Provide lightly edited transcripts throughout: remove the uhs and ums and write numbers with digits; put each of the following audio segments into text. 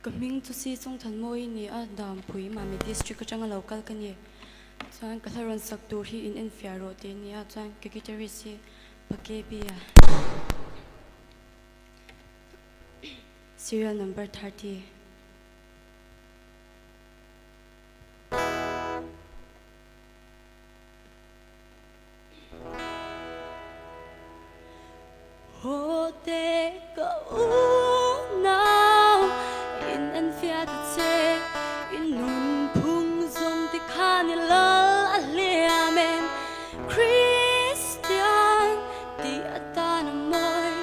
Ka hming chu Si Chungthanmawi i ni a, Dampui, Mami District atanga lo kal ka ni. Chuan ka hla rawn sak tur hi in enfiah rawh tih a ni a, chuan ka guitarist hi Pa KB a. Serial number 30. Haw te ka unau in en fiah ta che, i nun phung zawng te khan i lal a hliam em? Kristian tih atan a mawi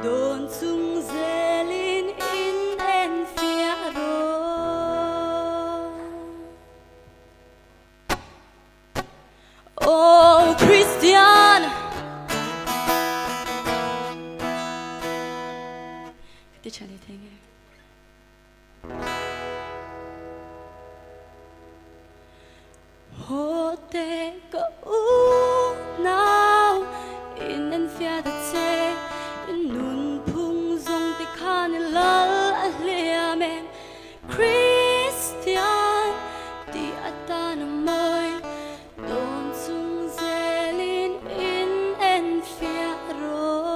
dawn chung zelin in en fiah rawh. Oh Christian Ka ti tha leh thei nge? Haw te ka unau in en fiah ta che, i nun phung zawng te khan i lal a hliam em? Kristian tih atan a mawi dawn chung zelin in enfiah rawh.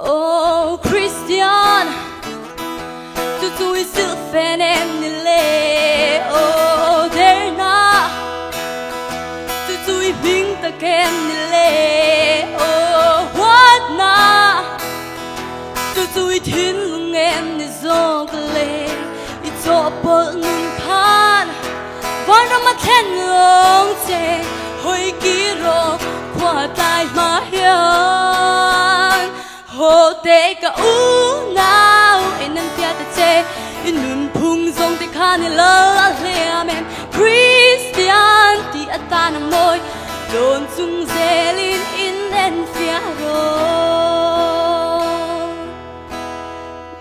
Aw Kristian, chu chu i silhfen em ni le? Aw derna, chu chu i hming tak em ni le? Aw huatna, Chu chu i thinlung em ni zawk le? I chawhpawlh nun khan vanram a thlen lawng che, hawi kir rawh khua tlai hma hian. Haw teh ka unau in an tia ta che, i nunphung zawng te khan i lal a hliam em? Kristian tih atan a mawi. Dawn chung zelin in enfiah rawh.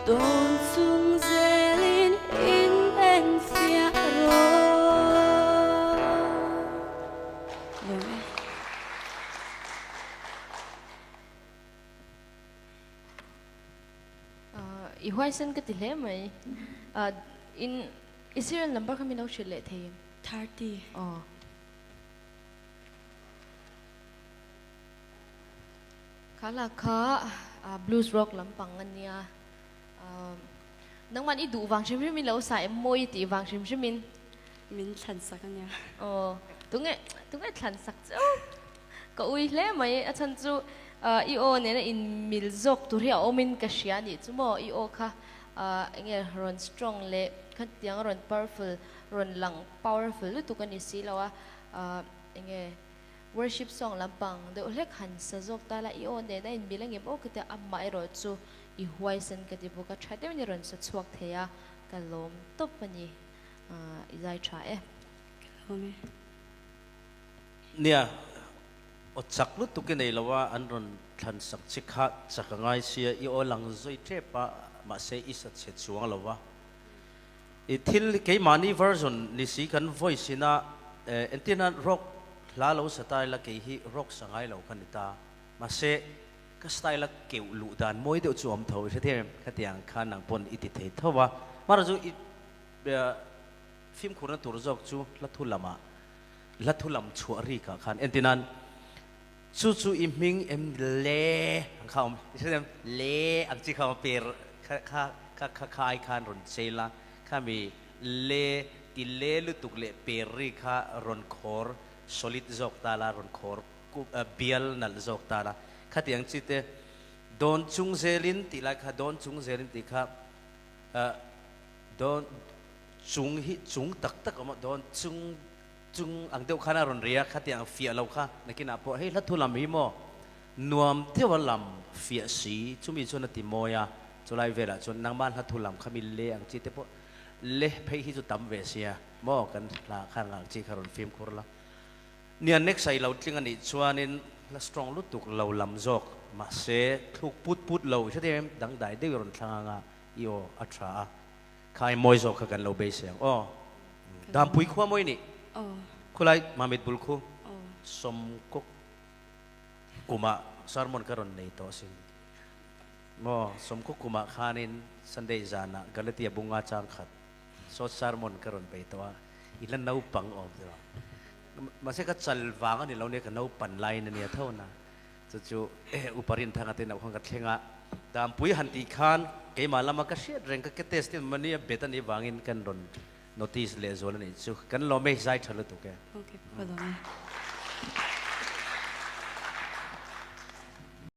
Dawn chung zelin in enfiah rawh. Lawm e. I huaisen ka ti hle mai. In i serial number kha min lo hrilh leh thei em? 30. Aw. Kha la kha blues rock lampang a nia. Nangman i duh vang hrim hrim in lo sa em mawi i tih vang hrim hrim in. Min thlan sak a nia. Aw tunge tunge thlan sak chu ka ui hle mai a chhan chu i aw nena in mil zawk tur hi a awm in ka hria nih chu maw i aw kha enge rawn strong leh khatiang rawn powerful rawn lang powerful lutuk a ni si lo a. Enge worship song lampang deuh hlek han sa zawk ta la i aw nen a inmil angem aw ka tia amah erawh chu i huaisen ka ti bawk a tha deuhin i rawn sa chhuak thei a ka lawm tawp a ni i zai tha e. Ka lawm e. Nia, aw chak lutuk i nei lo a, an rawn thlan sak che kha chak a ngai sia, i aw lang zawi tep a, mahse i sa chhe chuang lo a. I thil keimahni version ni si kan voice ina entirna rock hla lo sa ta ila kei hi rock sa ngai lo kha ni ta mahse ka style a keuh luh dan mawi deuh chu awm tho i hre thei em khatiang khan nang pawn i ti thei tho a hmara chu i fimkhurna tur zawk chu hla thu lamah hla thu lam chhuah rik ah khan entirnan chu chu i hming em le ang kha awm i hre thei em le ang chi kha awm per kha kha Kha kha kha ai khan rawn chel a, khami le ti le lutuk leh per ri kha rawn khawr solid zawk ta la, rawn khawr bial nalh zawk ta la. Khatiang chi te dawn chung zelin tih lai kha dawn chung zelin tih kha dawn chung hi chung tak tak a awm a, dawn chung chung ang deuh khan a rawn ri a, khatiang fiah lo kha nakinah pawh hei hla thu lam hi maw Nuam deuha lam fiah si, chumi chuan a ti mawi a, chulai velah chuan nangmah hla thu lam kha mi le ang chi te pawh le phei hi chu tam ve sia maw kan hla khan ang chi kha rawn fimkhur la. Nia next a i lo tling a nih chuanin hla strong lutuk lo lam zawk mahse thluk put put lo i hre em dangdai deuh i rawn thlang anga i aw a tha a kha i mawi zawk kha kan lo beisei ang aw. Dampui khua mawi nih khulai Mamit bul khu Sawmkawk Kumah sermon ka rawn nei tawh asin. Maw sawmkhaw kumah khanin Sunday zanah Galatia bunga chang khat short sermon ka rawn bei tawh a, i la naupang awm tawh a. Mahse ka chal vang a ni lo nia, ka naupan laiin a nia tho na. Chu chu Upa Rinthanga te nauh khan ka thleng a, Dampui han tih khan keimah lama ka hriat reng ka ke test in mania bet a nih vangin kan rawn notice leh zual a nih chu. Kan lawm e, zai tha lutuk e. Ok, ka lawm e.